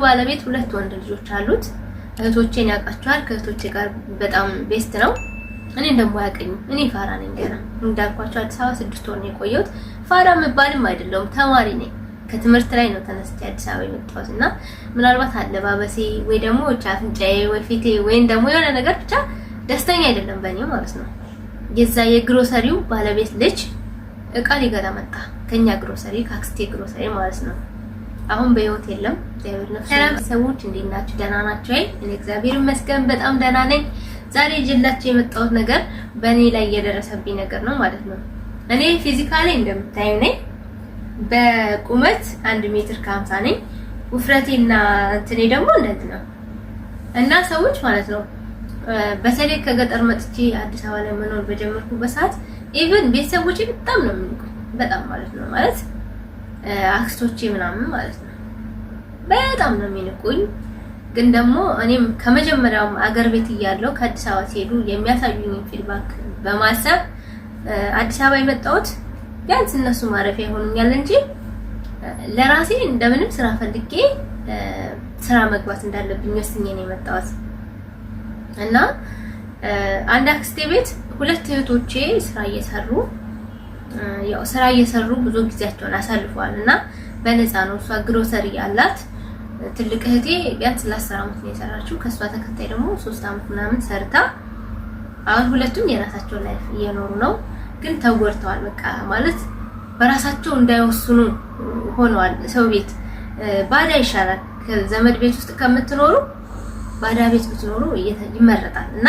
ባለቤት ሁለት ወንድ ልጆች አሉት። እህቶቼን ያውቃቸዋል። ከእህቶቼ ጋር በጣም best ነው። እኔ ደግሞ አያውቀኝም። እኔ ፋራ ነኝ። ገና እንዳልኳቸው አዲስ አበባ 6 ወር ነው የቆየሁት። ፋራ የምባልም አይደለሁም፣ ተማሪ ነኝ። ከትምህርት ላይ ነው ተነስቼ አዲስ አበባ የመጣሁት እና ምናልባት አለባበሴ ወይ ደግሞ አፍንጫዬ ወይ ፊቴ ወይም ደግሞ የሆነ ነገር ብቻ ደስተኛ አይደለም በእኔ ማለት ነው። የዛ የግሮሰሪው ባለቤት ልጅ እቃ ሊገዛ መጣ። ከኛ ግሮሰሪ፣ ከአክስቴ ግሮሰሪ ማለት ነው። አሁን በህይወት የለም። እግዚአብሔር ነፍሱ። ሰላም ሰዎች፣ እንዴት ናችሁ? ደህና ናችሁ ወይ? እኔ እግዚአብሔር ይመስገን በጣም ደህና ነኝ። ዛሬ ይዤላችሁ የመጣሁት ነገር በእኔ ላይ የደረሰብኝ ነገር ነው ማለት ነው። እኔ physically እንደምታዩ ነኝ። በቁመት 1 ሜትር ከ50 ነኝ። ውፍረቴና እንትኔ ደግሞ እንደዚህ ነው እና ሰዎች ማለት ነው፣ በተለይ ከገጠር መጥቼ አዲስ አበባ ላይ መኖር በጀመርኩበት ሰዓት even ቤተሰቦቼ በጣም ነው የሚንቁኝ፣ በጣም ማለት ነው፣ ማለት አክስቶቼ ምናምን ማለት ነው በጣም ነው የሚንቁኝ። ግን ደግሞ እኔም ከመጀመሪያውም አገር ቤት እያለሁ ከአዲስ አበባ ሲሄዱ የሚያሳዩኝ feedback በማሰብ አዲስ አበባ የመጣሁት ቢያንስ እነሱ ማረፊያ ይሆኑኛል እንጂ ለራሴ እንደምንም ስራ ፈልጌ ስራ መግባት እንዳለብኝ ወስኜ ነው የመጣሁት። እና አንድ አክስቴ ቤት ሁለት እህቶቼ ስራ እየሰሩ፣ ያው ስራ እየሰሩ ብዙ ጊዜያቸውን አሳልፈዋል እና በነፃ ነው። እሷ ግሮሰሪ ያላት ትልቅ እህቴ ቢያንስ ለ10 ዓመት ነው የሰራችው። ከእሷ ተከታይ ደግሞ 3 ዓመት ምናምን ሰርታ አሁን ሁለቱም የራሳቸውን life እየኖሩ ነው። ግን ተጎድተዋል። በቃ ማለት በራሳቸው እንዳይወስኑ ሆነዋል። ሰው ቤት ባዳ ይሻላል። ከዘመድ ቤት ውስጥ ከምትኖሩ ባዳ ቤት ብትኖሩ ይመረጣል። እና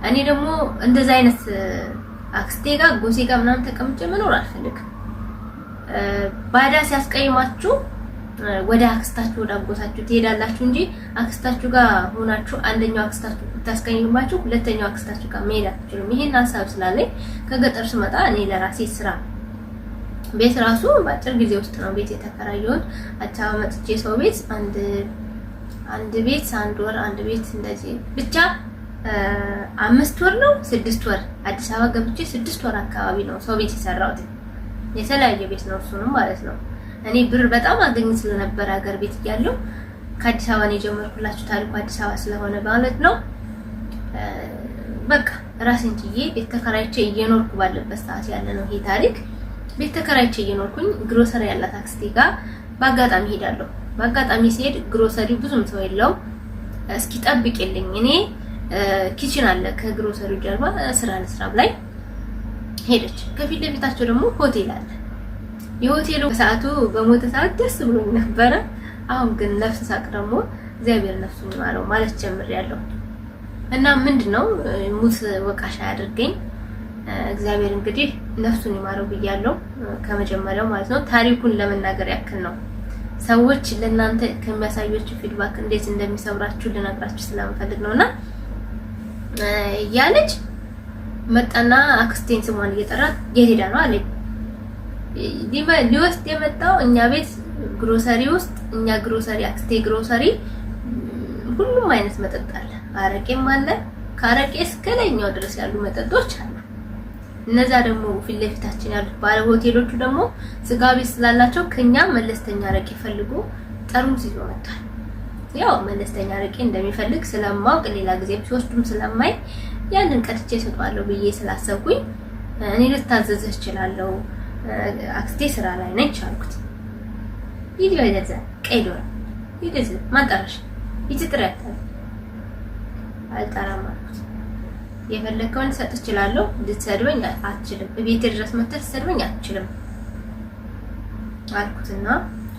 እኔ ደግሞ እንደዛ አይነት አክስቴ ጋር፣ ጎሴ ጋር ምናምን ተቀምጬ መኖር አልፈልግም። ባዳ ሲያስቀይማችሁ ወደ አክስታችሁ፣ ወደ አጎታችሁ ትሄዳላችሁ እንጂ አክስታችሁ ጋር ሆናችሁ አንደኛው አክስታችሁ ብታስቀይማችሁ ሁለተኛው አክስታችሁ ጋር መሄድ አትችሉም። ይሄን ሀሳብ ስላለኝ ከገጠር ስመጣ እኔ ለራሴ ስራ፣ ቤት ራሱ በአጭር ጊዜ ውስጥ ነው ቤት የተከራየሁት። አዲስ አበባ መጥቼ ሰው ቤት አንድ አንድ ቤት አንድ ወር፣ አንድ ቤት እንደዚህ ብቻ 5 ወር ነው 6 ወር፣ አዲስ አበባ ገብቼ 6 ወር አካባቢ ነው ሰው ቤት የሰራሁት። የተለያየ ቤት ነው እሱንም ማለት ነው። እኔ ብር በጣም አገኝ ስለነበር ሀገር ቤት እያለሁ፣ ከአዲስ አበባ ነው የጀመርኩላችሁ ታሪኩ አዲስ አበባ ስለሆነ ማለት ነው። በቃ ራሴን ችዬ ቤት ተከራይቼ እየኖርኩ ባለበት ሰዓት ያለ ነው ይሄ ታሪክ። ቤት ተከራይቼ እየኖርኩኝ ግሮሰሪ ያላት አክስቴ ጋር በአጋጣሚ ሄዳለሁ። በአጋጣሚ ሲሄድ ግሮሰሪው ብዙም ሰው የለውም። እስኪ ጠብቂልኝ፣ እኔ kitchen አለ ከግሮሰሪው ጀርባ፣ ስራ ለስራ ላይ ሄደች። ከፊት ለፊታቸው ደግሞ ሆቴል አለ። የሆቴሉ ሰዓቱ በሞተ ሰዓት ደስ ብሎኝ ነበረ። አሁን ግን ነፍስ ሳቅ ደግሞ እግዚአብሔር ነፍሱን ይማረው ማለት ጀምሬያለሁ። እና ምንድነው ሙት ወቃሽ አያድርገኝ። እግዚአብሔር እንግዲህ ነፍሱን ይማረው ብያለሁ ከመጀመሪያው ማለት ነው። ታሪኩን ለመናገር ያክል ነው። ሰዎች ለእናንተ ከሚያሳዩችሁ feedback እንዴት እንደሚሰብራችሁ ልነግራችሁ ስለምፈልግ ነውና ያ ልጅ መጣና አክስቴን ስሟን እየጠራት የት ሄዳ ነው አለኝ። ሊወስድ የመጣው እኛ ቤት ግሮሰሪ ውስጥ፣ እኛ ግሮሰሪ፣ አክስቴ ግሮሰሪ ሁሉም አይነት መጠጥ አለ። አረቄም አለ። ከአረቄ እስከ ላይኛው ድረስ ያሉ መጠጦች አሉ። እነዛ ደግሞ ፊት ለፊታችን ያሉት ባለ ሆቴሎቹ ደግሞ ስጋ ቤት ስላላቸው ከኛ መለስተኛ አረቄ ፈልጎ ጠርሙስ ይዞ መጥቷል። ያው መለስተኛ አረቄ እንደሚፈልግ ስለማውቅ፣ ሌላ ጊዜ ሲወስዱም ስለማይ፣ ያንን ቀድቼ እሰጠዋለሁ ብዬ ስላሰብኩኝ እኔ ልታዘዝህ እችላለሁ፣ አክስቴ ስራ ላይ ነች አልኩት። ይዲ ወደዛ ቀይ ዶሮ ይደዝ ማን ጠራሽ? ይቺ ጥሪያት አልጠራም አልኩት። የፈለግከውን ልሰጥ እችላለሁ፣ ልትሰድበኝ አትችልም። ቤቴ ድረስ መጥተህ ልትሰድበኝ አትችልም አልኩትና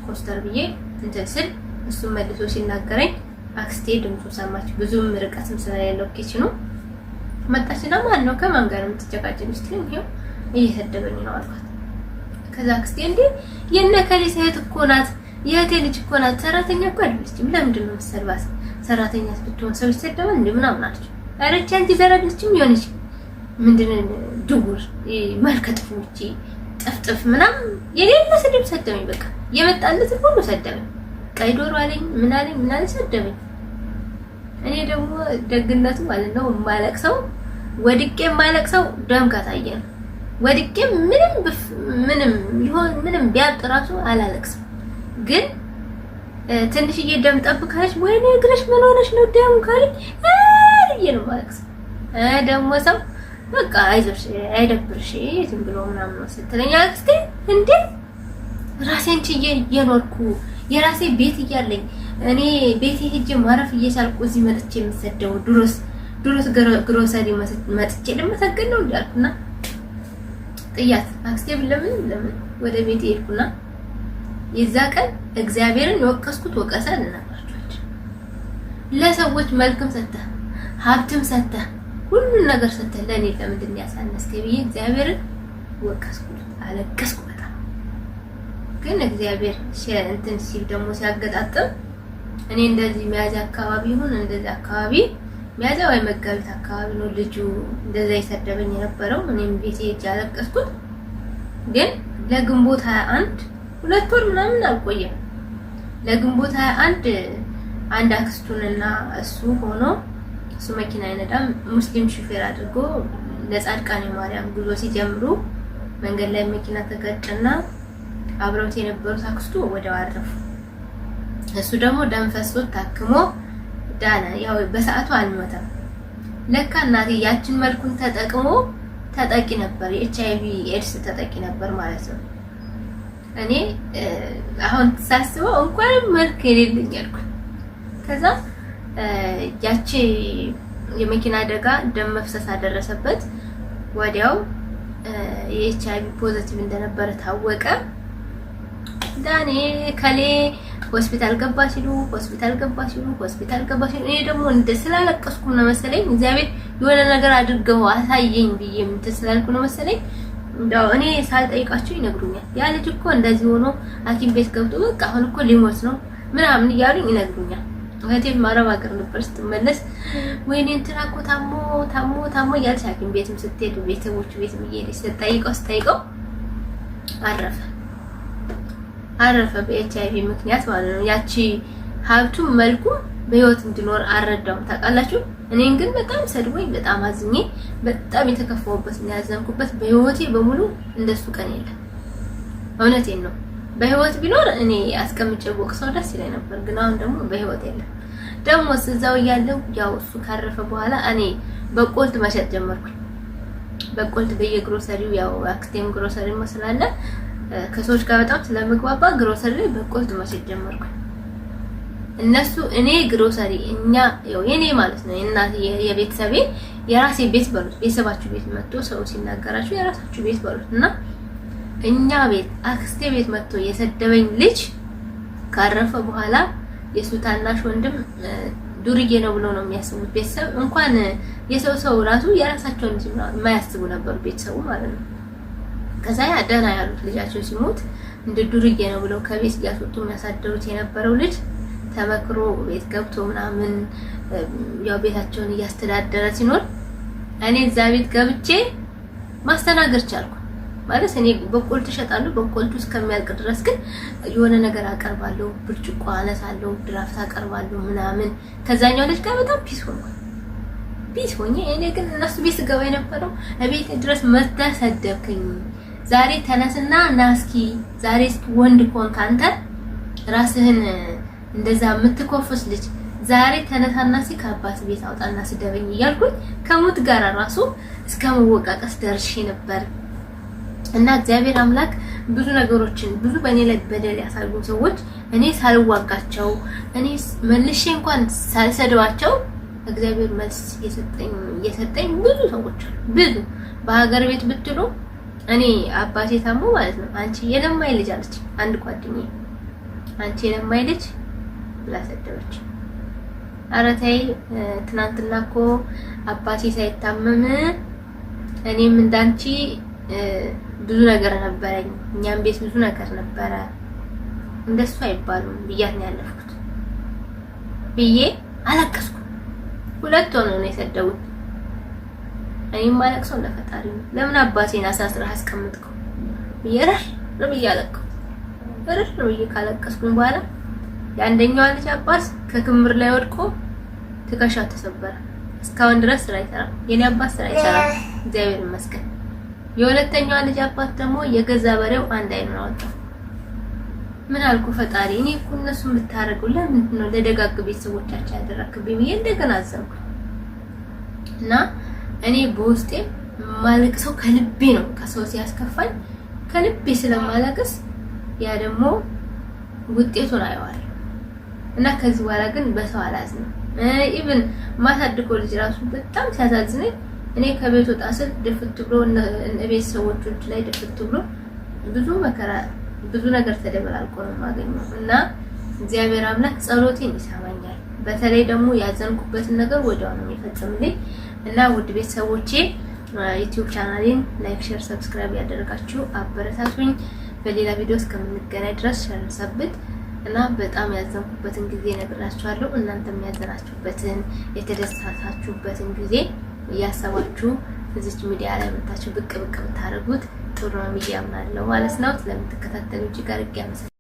ኮስተር ብዬ እንትን ስል እሱም መልሶ ሲናገረኝ አክስቴ ድምፁ ሰማች። ብዙም ርቀትም ስለሌለው kitchen ኑ መጣችና ማን ነው፣ ከማን ጋር የምትጨቃጨቅ ስትለኝ ይኸው እየሰደበኝ ነው አልኳት። ከዛ አክስቴ እንዴ የነ ከሌ እህት እኮ ናት፣ የእህቴ ልጅ እኮ ናት፣ ሰራተኛ እኮ አይደለችም፣ ለምንድን ነው የምትሰድባት? ሰራተኛ ብትሆን ሰው ይሰደባል እንዴ ምናምን አለች። ኧረ ይህች አንቺ ዘር አይደለችም፣ የሆነች ምንድን ድውር መልከ ጥፉ ውጪ ጥፍጥፍ ምናምን የሌለ ስድብ ሰደበኝ። በቃ የመጣለትን ሁሉ ሰደበኝ። ቀይ ዶሮ አለኝ፣ ምን አለኝ፣ ምን አለኝ፣ ሰደበኝ። እኔ ደግሞ ደግነቱ ማለት ነው የማለቅሰው፣ ወድቄ የማለቅሰው ደም ከታየ ነው። ወድቄ ምንም ምንም ይሆን ምንም ቢያብጥ ራሱ አላለቅስም። ግን ትንሽዬ ደም ጠብ ካለች ወይኔ እግርሽ ምን ሆነሽ ነው ደም ካለች ብዬ ነው የማለቅሰው። ደግሞ ሰው በቃ አይዞሽ አይደብርሽ ዝም ብሎ ምናምን ነው ስትለኝ አክስቴ እንዴ ራሴን ችዬ እየኖርኩ የራሴ ቤት እያለኝ እኔ ቤቴ ሄጄ ማረፍ እየቻልኩ እዚህ መጥቼ የምሰደው ድሮስ ድሮስ ግሮሰሪ መጥቼ ልመሰገን ነው እንዳልኩና ጥያት አክስቴ ለምን ለምን ወደ ቤቴ ሄድኩና የዛ ቀን እግዚአብሔርን የወቀስኩት ወቀሳ ልነግራችሁ። ለሰዎች መልክም ሰጥተህ ሀብትም ሰጥተህ ሁሉን ነገር ሰጥተህ ለእኔ ለምንድን ነው ያሳነስከኝ ብዬ እግዚአብሔርን ወቀስኩት፣ አለቀስኩ በጣም። ግን እግዚአብሔር እንትን ሲል ደግሞ ሲያገጣጥም እኔ እንደዚህ ሚያዝያ አካባቢ ይሁን እንደዚህ አካባቢ ሚያዝያ ወይ መጋቢት አካባቢ ነው ልጁ እንደዛ የሰደበኝ የነበረው። እኔም ቤቴ ሄጄ አለቀስኩት። ግን ለግንቦት 21 2 ወር ምናምን አልቆየም። ለግንቦት 21 አንድ አክስቱንና እሱ ሆኖ እሱ መኪና አይነዳም፣ ሙስሊም ሹፌር አድርጎ ለጻድቃኔ ማርያም ጉዞ ሲጀምሩ መንገድ ላይ መኪና ተጋጨና አብረውት የነበሩት አክስቱ ወዲያው አረፉ። እሱ ደግሞ ደም ፈሶት ታክሞ ዳነ። ያው በሰዓቱ አልሞተም። ለካ እናቴ ያችን መልኩን ተጠቅሞ ተጠቂ ነበር፣ የኤች አይ ቪ ኤድስ ተጠቂ ነበር ማለት ነው። እኔ አሁን ሳስበው እንኳንም መልክ የሌለኝ አልኩ። ከዛ ያቺ የመኪና አደጋ ደም መፍሰስ አደረሰበት። ወዲያው የኤች አይ ቪ positive እንደነበረ ታወቀ። ዳኔ ከሌ ሆስፒታል ገባ ሲሉ ሆስፒታል ገባ ሲሉ ሆስፒታል ገባ ሲሉ እኔ ደግሞ እንደ ስላለቀስኩ ነው መሰለኝ እግዚአብሔር የሆነ ነገር አድርገው አሳየኝ ብዬ እንትን ስላልኩ ነው መሰለኝ እንደው እኔ ሳልጠይቃቸው ይነግሩኛል። ያ ልጅ እኮ እንደዚህ ሆኖ ሐኪም ቤት ገብቶ በቃ አሁን እኮ ሊሞት ነው ምናምን እያሉኝ ይነግሩኛል። እህቴም አረብ ሀገር ነበር። ስትመለስ ወይኔ እንትና እኮ ታሞ ታሞ ታሞ እያለች ሐኪም ቤትም ስትሄድ ቤተሰቦቹ ቤትም እየሄደች ስትጠይቀው ስጠይቀው አረፈ አረፈ በኤች አይ ቪ ምክንያት ማለት ነው። ያቺ ሀብቱ መልኩ በህይወት እንዲኖር አልረዳውም። ታውቃላችሁ። እኔን ግን በጣም ሰድቦኝ በጣም አዝኜ በጣም የተከፋሁበት እና ያዘንኩበት በህይወቴ በሙሉ እንደሱ ቀን የለም። እውነቴን ነው። በህይወት ቢኖር እኔ አስቀምጬ ቦቅሰው ደስ ይለኝ ነበር፣ ግን አሁን ደግሞ በህይወት የለም። ደግሞ እዛው እያለሁ ያው እሱ ካረፈ በኋላ እኔ በቆልት መሸጥ ጀመርኩኝ። በቆልት በየግሮሰሪው ያው አክስቴም ግሮሰሪ ስላለ ከሰዎች ጋር በጣም ስለምግባባ ግሮሰሪ ላይ በቆልት መሸጥ ጀመርኩኝ። እነሱ እኔ ግሮሰሪ እኛ ያው የኔ ማለት ነው እናት የቤተሰቤ የራሴ ቤት በሉት። ቤተሰባችሁ ቤት መጥቶ ሰው ሲናገራችሁ የራሳችሁ ቤት በሉት እና እኛ ቤት አክስቴ ቤት መጥቶ የሰደበኝ ልጅ ካረፈ በኋላ የሱ ታናሽ ወንድም ዱርዬ ነው ብሎ ነው የሚያስቡት ቤተሰብ። እንኳን የሰው ሰው ራሱ የራሳቸውን ልጅ የማያስቡ ነበሩ ቤተሰቡ ማለት ነው። ከዛ ያ ደህና ያሉት ልጃቸው ሲሞት እንደ ዱርዬ ነው ብለው ከቤት እያስወጡ የሚያሳደሩት የነበረው ልጅ ተመክሮ ቤት ገብቶ ምናምን ያው ቤታቸውን እያስተዳደረ ሲኖር እኔ እዛ ቤት ገብቼ ማስተናገድ ቻልኩ። ማለት እኔ በቆልቱ እሸጣለሁ። በቆልቱ እስከሚያልቅ ድረስ ግን የሆነ ነገር አቀርባለሁ፣ ብርጭቆ አነሳለሁ፣ ድራፍት አቀርባለሁ ምናምን። ከዛኛው ልጅ ጋር በጣም peace ሆንኩ። Peace ሆኜ እኔ ግን እነሱ ቤት ስገባ የነበረው እቤት ድረስ መጥተህ ሰደብከኝ፣ ዛሬ ተነስና ና እስኪ ዛሬ እስኪ ወንድ ከሆንክ አንተ ራስህን እንደዛ የምትኮፍስ ልጅ ዛሬ ተነሳና እስኪ ከአባት ቤት አውጣና ስደበኝ እያልኩኝ ከሞት ጋር ራሱ እስከ መወቃቀስ ደርሼ ነበር። እና እግዚአብሔር አምላክ ብዙ ነገሮችን ብዙ በእኔ ላይ በደል ያሳዩ ሰዎች እኔ ሳልዋጋቸው እኔ መልሼ እንኳን ሳልሰድባቸው እግዚአብሔር መልስ እየሰጠኝ ብዙ ሰዎች አሉ። ብዙ በሀገር ቤት ብትሉ እኔ አባቴ ታሞ ማለት ነው አንቺ የለማይ ልጅ አለች አንድ ጓደኛዬ፣ አንቺ የለማይ ልጅ ብላ ሰደበች። ኧረ ተይ ትናንትና እኮ አባቴ ሳይታመም እኔም እንዳንቺ ብዙ ነገር ነበረኝ፣ እኛም ቤት ብዙ ነገር ነበረ፣ እንደሱ አይባሉም ብያት ነው ያለፍኩት ብዬ አለቀስኩ። ሁለት ሆነው ነው የሰደቡት። እኔም ማለቅሰው ለፈጣሪ ነው። ለምን አባቴን አሳስረህ አስቀምጥከው ብዬ እርር ብዬ አለቀስኩ። እርር ብዬ ካለቀስኩኝ በኋላ የአንደኛዋ ልጅ አባት ከክምር ላይ ወድቆ ትከሻው ተሰበረ። እስካሁን ድረስ ስራ ይሰራል። የኔ አባት ስራ ይሰራል፣ እግዚአብሔር ይመስገን። የሁለተኛዋ ልጅ አባት ደግሞ የገዛ በሬው አንድ አይኑን አወጣው። ምን አልኩ ፈጣሪ፣ እኔ እኮ እነሱን ብታደርገው ለምንድን ነው ለደጋግ ቤተሰቦቻቸው ያደረክብኝ ብዬ እንደገና አዘንኩ። እና እኔ በውስጤ ማለቅሰው ከልቤ ነው። ከሰው ሲያስከፋኝ ከልቤ ስለማለቅስ ያ ደግሞ ውጤቱን አየዋለሁ። እና ከዚህ በኋላ ግን በሰው አላዝንም። Even ማሳድገው ልጅ ራሱ በጣም ሲያሳዝነኝ እኔ ከቤት ወጣ ስል ድፍት ብሎ ቤተሰቦቹ እጅ ላይ ድፍት ብሎ ብዙ መከራ ብዙ ነገር ተደበላልቆ ነው የማገኘው። እና እግዚአብሔር አምላክ ጸሎቴን ይሰማኛል። በተለይ ደግሞ ያዘንኩበትን ነገር ወዲያው ነው የሚፈጽምልኝ። እና ውድ ቤተሰቦቼ ዩቲዩብ ቻናሌን like፣ share፣ subscribe ያደረጋችሁ አበረታቱኝ። በሌላ ቪዲዮ እስከምንገናኝ ድረስ ቸር ሰንብቱ እና በጣም ያዘንኩበትን ጊዜ እነግራችኋለሁ። እናንተም ያዘናችሁበትን የተደሰታችሁበትን ጊዜ እያሰባችሁ እዚች ሚዲያ ላይ መታችሁ ብቅ ብቅ ብታደርጉት ጥሩ ነው ብዬ አምናለሁ ማለት ነው። ስለምትከታተሉ እጅግ አድርጌ አመሰግናለሁ።